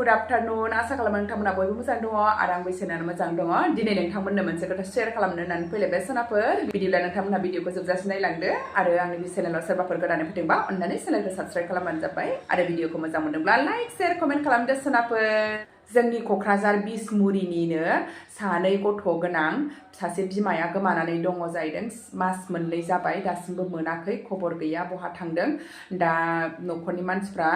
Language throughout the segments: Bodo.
गुड आफ्टरनुन आसा खालामो नोंथांमोना बयबो मोजां दङ आरो आंबो इसोरनानो मोजां दङ दिनै नोंथांमोननो मोनसे खोथा शेयार खालामनो होननानै फैलायबाय सोनाफोर बिदिब्ला नोंथांमोना भिडिअखौ जोबजासिम नायलांदो आरो आंनि बे चेनेलाव सोरबाफोर गोदानै फैदोंबा अन्नानै चेनेलखौ साबस्क्राइब खालामबानो जाबाय आरो भिडिअखौ मोजां मोनदोंब्ला लाइक शेयार कमेन्ट खालामदो सोनाफोर जोंनि क'क्राझार बिसमुरिनिनो सानै गथ' गोनां सासे बिमाया गोमानानै दङ जाहैदों मास मोननै जाबाय दासिमबो मोनाखै खबर गैया बहा थांदों दा न'खरनि मानसिफ्रा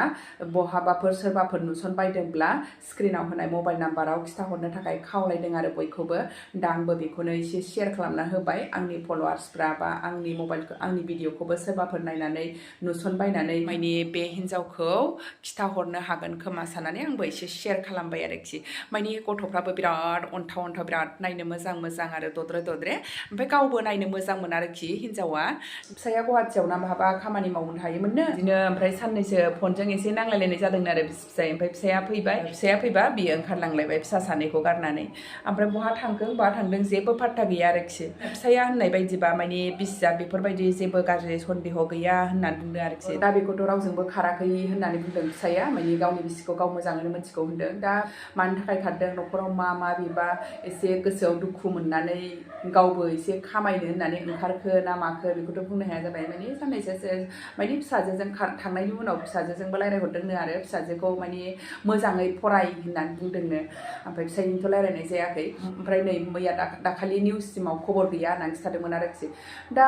बहाबाफोर सोरबाफोर नुसनबायदोंब्ला स्क्रिनाव होनाय मबाइल नाम्बाराव खिथाहरनो थाखाय खावलायदों आरो बयखौबो दा आंबो बेखौनो एसे शेयार खालामना होबाय आंनि फल'वार्सफ्रा बा आंनि भिडिअखौबो सोरबाफोर नायनानै नुसनबायनानै माने बे हिन्जावखौ खिथाहरनो हागोन खोमा साननानै आंबो एसे शेयार खालामबाय आरोखि माने गथ'फ्राबो बिराद अन्थाव बिराद नायनो मोजां आरो दद्रे ओमफ्राय गावबो नायनो मोजां मोन आरोखि हिन्जावा फिसाया गुवाहाटियाव ना माबा खामानि मावनो थायोमोननो बिदिनो ओमफ्राय साननैसो फनजों एसे नांलायलायनाय जादोंनो आरो फिसाय ओमफ्राय फिसाया फैबा बियो ओंखारलांलायबाय फिसा सानैखौ गारनानै ओमफ्राय बहा थांदों जेबो पात्ता गैया आरोखि फिसाया होननाय बायदिबा माने बिसिया बेफोरबायदि जेबो गाज्रि सन्देह गैया होननानै बुंदों आरोखि दा बेखौथ' रावजोंबो खाराखै होननानै बुंदों फिसाया माने गावनि बिसिखौ गाव मोजाङैनो मोनथिगौ होनदों दा मानि थाखाय खारदों न'खराव मा बेबा एसे गोसोआव दुखु मोननानै गावबो एसे खामायनो होननानै ओंखारखो ना माखो बेखौथ' बुंनो हाया जाबाय माने साननैसो माने फिसाजोजों थांनायनि उनाव फिसाजोजोंबो रायज्लायहरदोंनो आरो फिसाजोखौ माने मोजाङै फराय होननानै बुंदोंनो ओमफ्राय फिसायनिथ' रायज्लायनाय जायाखै ओमफ्राय नै मैया दाखालि निउससिमाव खबर गैया होननानै खिथादोंमोन आरोखि दा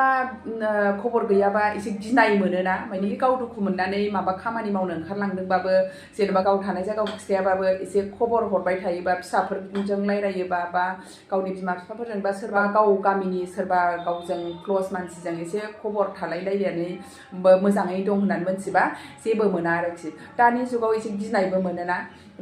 खबर गैयाबा एसे गिनाय मोनोना माने गाव दुखु मोननानै माबा खामानि मावनो ओंखारलांदोंबाबो जेनेबा गाव थानाय जायगायाव खिथायाबाबो एसे खबर हरबाय थायोबा फिसाफोरजों रायलायोबा बा गावनि बिमा बिफाफोरजों बा सोरबा गाव गामिनि सोरबा गावजों क्लस मानसिजों एसे खबर थालायलायनानै मोजाङै दं होननानै मोनथिबा जेबो मोना आरोखि दानि जुगाव एसे गिनायबो मोनोना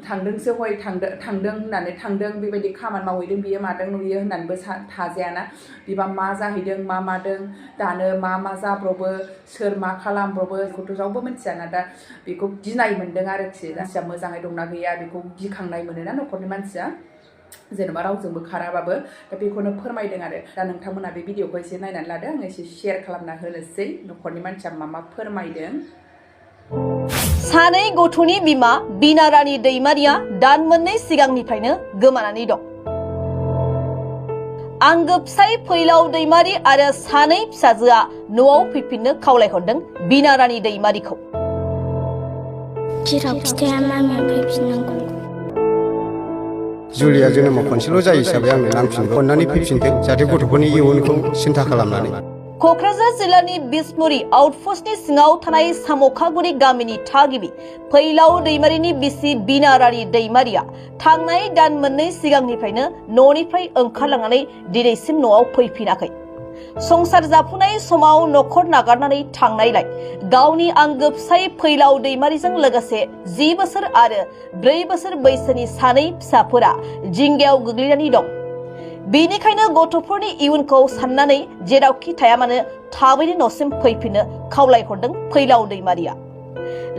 थांदोंसो हय थांदों होननानै थांदों बेबायदि खामानि मावहैदों बियो मादों नुयो होननानैबो थाजायाना बिबा मा जाहैदों मा मादों दानो मा जाब्रबो सोर मा खालामब्रबो बेखौथ' रावबो मिथियाना दा बेखौ गिनाय मोनदों आरोखि मानसिया मोजाङै दंना गैया बेखौ गिखांनाय मोनोना न'खरनि मानसिया जेनेबा रावजोंबो खाराबाबो दा बेखौनो फोरमायदों आरो दा नोंथांमोना बे भिडिअखौ एसे नायनानै लादो आं एसे शेयार खालामना होनोसै न'खरनि मानसिया मा फोरमायदों सानै गथ'नि बिमा बिना रानि दैमारिया दान मोननै सिगांनिफ्रायनो गोमानानै दं आंगो फिसाय फैलाव दैमारि आरो सानै फिसाजोआ न'आव फैफिननो खावलायहरदों बिना रानि दैमारिखौ जेराव फिथाया मामिया फैफिननांगौ जुलिया जोनोमाव खनसेल' जायो हिसाबै आंनो नांफिनगौ अननानै फैफिनथों जाहाथे गथ'फोरनि इयुनखौ सिन्था खालामनानै क'क्राझार जिल्लानि बिसमुरि आउटपस्टनि सिङाव थानाय सामखागुरि गामिनि थागिबि फैलाव दैमारिनि बिसि बिना रानि दैमारिया थांनाय दान मोननै सिगांनिफ्रायनो न'निफ्राय ओंखारलांनानै दिनैसिम न'आव फैफिनाखै संसार जाफुनाय समाव न'खर नागारनानै थांनायलाय गावनि आंगो फिसाय फैलाव दैमारिजों लोगोसे 10 बोसोर आरो 4 बोसोर बैसोनि सानै फिसाफोरा जिंगायाव गोग्लैनानै दं बेनिखायनो गथ'फोरनि इयुनखौ साननानै जेरावखि थाया मानो थाबैनो न'सिम फैफिननो खावलायहरदों फैलाव दैमारिया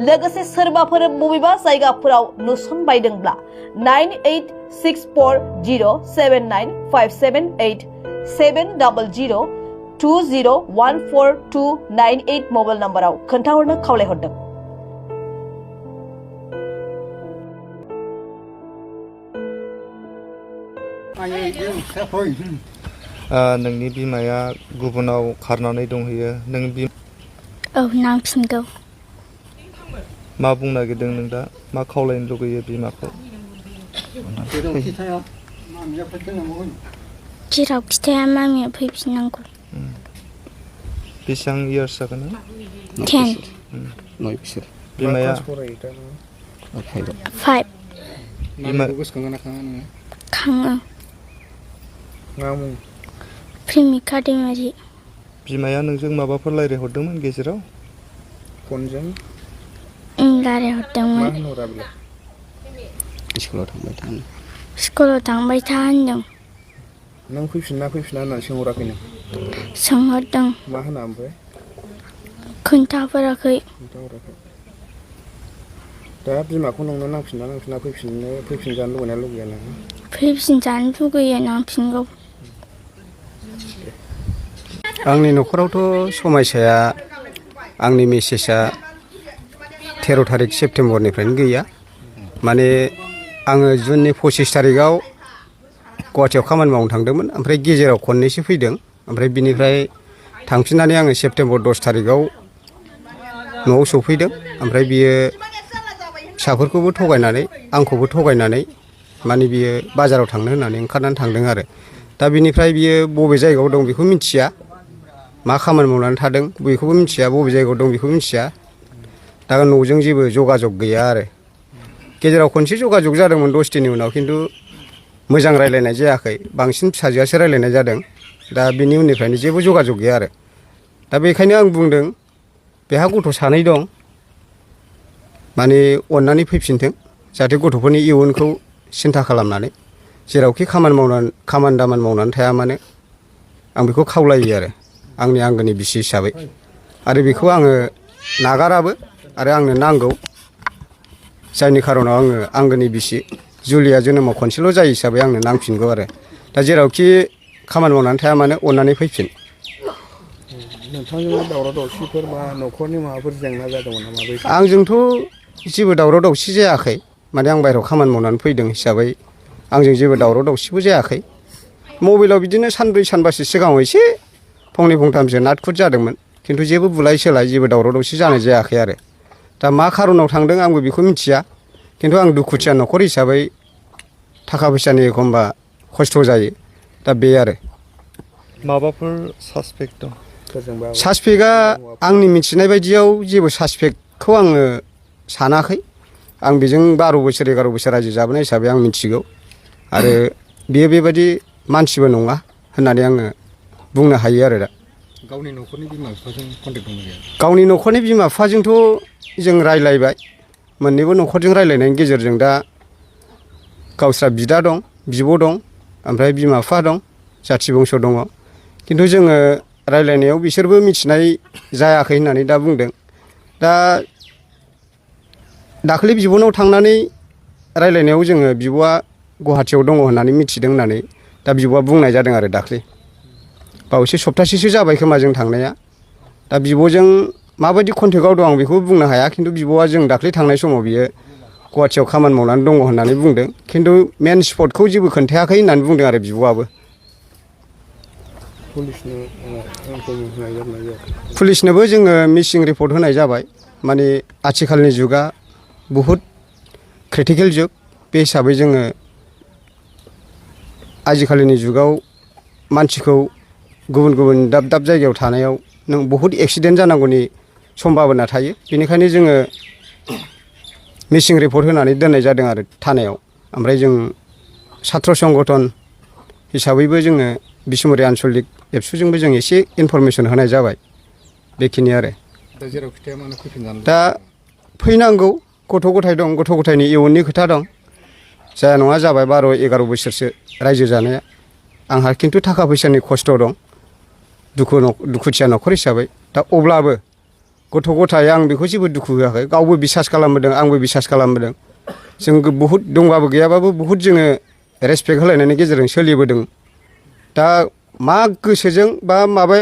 लोगोसे सोरबाफोर बबेबा जायगाफोराव नुसनबायदोंब्ला 9864079578 700201428 मबाइल नाम्बाराव खोन्थाहरनो खावलायहरदों नोंनि बिमाया गुबुनाव खारनानै दंहैयो नों औ नांफिनगौ मा बुंनो नागिरदों नों दा मा खावलायनो लुगैयो बिमाखौ जेराव खिथाया मामिया फैफिननांगौ बेसेबां इयार्स जागोन 10 बोसोर बिमाया 5 खाङो प्रेमिका दैमारि बिमाया नोंजों माबाफोर रायज्लायहरदोंमोन गेजेराव फनजों रायज्लायहरदोंमोन स्कुलाव थांबाय था होनदों नों फैफिनना होननानै सोंहराखै नों सोंहरदों मा होना ओमफ्राय खोन्थाहराखै दा बिमाखौ नोंनो नांफिनना फैफिनजानो लुगैना लुगैया नों फैफिनजानो लुगैयो नांफिनगौ आंनि न'खरावथ' समयसाया आंनि मेसेजआ 13 थारिख सेप्तेम्बरनिफ्रायनो गैया माने आङो जुननि 25 थारिखआव गुवाहाटियाव खामानि मावनो थांदोंमोन ओमफ्राय गेजेराव खननैसो फैदों ओमफ्राय बिनिफ्राय थांफिननानै आङो सेप्तेम्बर 10 थारिखआव न'आव सफैदों ओमफ्राय बियो फिसाफोरखौबो थगायनानै आंखौबो थगायनानै माने बियो बाजाराव थांनो होननानै ओंखारनानै थांदों आरो दा बिनिफ्राय बियो बबे जायगायाव दं बेखौ मिथिया मा खामानि मावनानै थादों बेखौबो मिथिया बबे जायगायाव दं बेखौ मिथिया दा न'जों जेबो जगाजग गैया आरो गेजेराव खनसे जगाजग जादोंमोन 10 दिननि उनाव खिन्थु मोजां रायलायनाय जायाखै बांसिन फिसाजोआसो रायलायनाय जादों दा बिनि उननिफ्रायनो जेबो जगाजग गैया आरो दा बेखायनो आं बुंदों बेहा गथ' सानै दं माने अननानै फैफिनथों जाहाथे गथ'फोरनि इयुनखौ सिन्था खालामनानै जेरावखि खामानि दामानि मावनानै थाया मानो आं बेखौ खावलायो आरो आंनि आंगोनि बिसि हिसाबै आरो बेखौ आङो नागाराबो आरो आंनो नांगौ जायनि खारनाव आङो आंगोनि बिसि जुलिया जोनोमाव खनसेल' जायो हिसाबै आंनो नांफिनगौ आरो दा जेरावखि खामानि मावनानै थाया मानो अननानै फैफिन नोंथांजों दावराव दावसिफोर बा न'खरनि माबाफोर जेंना जादोंमोन नामा बै आंजोंथ' जेबो दावराव दावसि जायाखै माने आं बायहेरायाव खामानि मावनानै फैदों हिसाबै आंजों जेबो दावराव दावसिबो जायाखै मबाइलाव बिदिनो सानब्रै सानबासो सिगाङाव एसे फंनै फंथामसो नाटकुट जादोंमोन खिन्थु जेबो बुलाय सोलाय जेबो दावराव दावसि जानाय जायाखै आरो दा मा खारनाव थांदों आंबो बेखौ मिथिया खिन्थु आं दुखुथिया न'खर हिसाबै थाखा फैसानि एखमबा खस्थ' जायो दा बे आरो माबाफोर सासपेक्ट दं सासपेक्टआ आंनि मिथिनाय बायदियाव जेबो सासपेक्टखौ आङो सानाखै आं बेजों 12 बोसोर 11 बोसोर रायजो जाबोनाय हिसाबै आं मिथिगौ आरो बियो बेबायदि मानसिबो नङा होननानै आङो बुंनो हायो आरो दा गावनि न'खरनि बिमा बिफाजों कन्टेक्ट दं गैया गावनि न'खरनि बिमा बिफाजोंथ' जों रायलायबाय मोननैबो न'खरजों रायलायनायनि गेजेरजों दा गावस्रा बिदा दं बिब' दं ओमफ्राय बिमा बिफा दं जाथि बंस' दङ खिन्थु जोङो रायलायनायाव बिसोरबो मिथिनाय जायाखै होननानै दा बुंदों दा दाखालि बिब'नाव थांनानै रायलायनायाव जोङो बिब'आ गुवाहाटियाव दङ होननानै मिथिदों होननानै दा बिब'आ बुंनाय जादों आरो दाखालि बावैसो सप्तासेसो जाबाय खोमा जों थांनाया दा बिब'जों माबायदि कन्टेक्टआव दं आं बेखौ बुंनो हाया खिन्थु बिब'आ जों दाखालि थांनाय समाव बियो गुवाहाटियाव खामानि मावनानै दङ होननानै बुंदों खिन्थु मेन स्पटखौ जेबो खोन्थायाखै होननानै बुंदों आरो बिब'आबो पुलिसनोबो जोङो मिसिं रिपर्ट होनाय जाबाय माने आथिखालनि जुगा बहुद क्रिटिकेल जुग बे हिसाबै जोङो आजिखालिनि जुगाव मानसिखौ गुबुन गुबुन दाब दाब जायगायाव थानायाव नों बहुद एक्सिडेन्ट जानांगौनि सम्भाबना थायो बेनिखायनो जोङो मिसिं रिपर्ट होनानै दोननाय जादों आरो थानायाव ओमफ्राय जों सात्र संगठन हिसाबैबो जोङो बिसमुरि आन्सलिक एबसुजोंबो जों एसे इनफरमेसन होनाय जाबाय बेखिनि आरो दा फैनांगौ गथ' गथाय दं गथ' गथायनि इयुननि खोथा दं जाया नङा जाबाय 12-11 बोसोरसो रायजो जानाया आंहा खिन्थु थाखा फैसानि खस्थ' दं दुखुथिया न'खर हिसाबै दा अब्लाबो गथ' गथाय आं बेखौ जेबो दुखु होआखै गावबो बिसास खालामबोदों आंबो बिसास खालामबोदों जों बहुद दंबाबो गैयाबाबो बहुद जोङो रेसपेक्ट होलायनायनि गेजेरजों सोलिबोदों दा मा गोसोजों बा माबा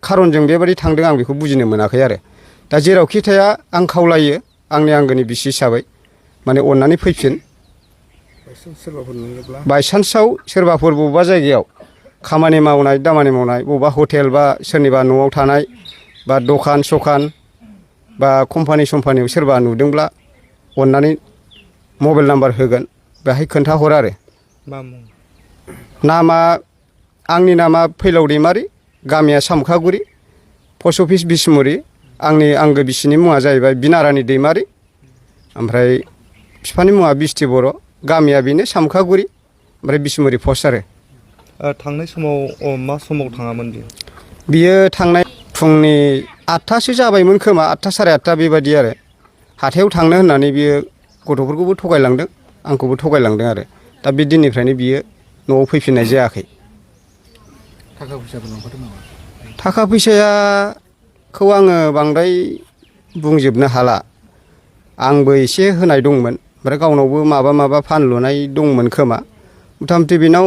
खारनजों बेबायदि थांदों आं बेखौ बुजिनो मोनाखै आरो दा जेरावखि थाया आं खावलायो आंनि आंगोनि बिसि हिसाबै माने अननानै फैफिन बायसान्सआव सोरबाफोर बबेबा जायगायाव खामानि मावनाय दामानि मावनाय बबेबा हटेल बा सोरनिबा न'आव थानाय बा दखान सखान बा कम्पानि सम्पानियाव सोरबा नुदोंब्ला अननानै मबाइल नाम्बार होगोन बेहाय खोन्थाहर आरो नामा आंनि नामा फैलाव दैमारि गामिया सामखागुरि पस्ट अफिस बिसमुरि आंनि आंगो बिसिनि मुङा जाहैबाय बिनारानि दैमारि ओमफ्राय बिफानि मुङा बिस्ति बर' गामिया बेनो सामखागुरि ओमफ्राय बिसमुरि पस्ट आरो थांनाय समाव मा समाव थाङामोन बियो थांनाय फुंनि 8थासो जाबायमोन खोमा 8था 8:30 बेबायदि आरो हाथायाव थांनो होननानै बियो गथ'फोरखौबो थगायलांदों आंखौबो थगायलांदों आरो दा बे दिननिफ्रायनो बियो न'आव फैफिननाय जायाखै थाखा फैसाखौ आङो बांद्राय बुंजोबनो हाला आंबो एसे होनाय दंमोन ओमफ्राय गावनावबो माबा फानलुनाय दंमोन खोमा मथा मथि बेनाव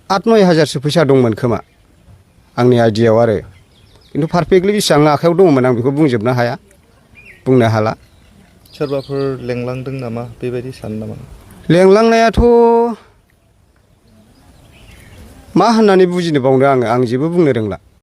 8-9 हाजारसो फैसा दंमोन खोमा आंनि आइडियायाव आरो खिन्थु पारफेक्टलि बेसेबां आखायाव दंमोन आं बेखौ बुंजोबनो हाया बुंनो हाला सोरबाफोर लेंलांदों नामा बेबायदि सानो नामा? लेंलांनायाथ' मा होननानै बुजिनो बावनो आं जेबो बुंनो रोंला।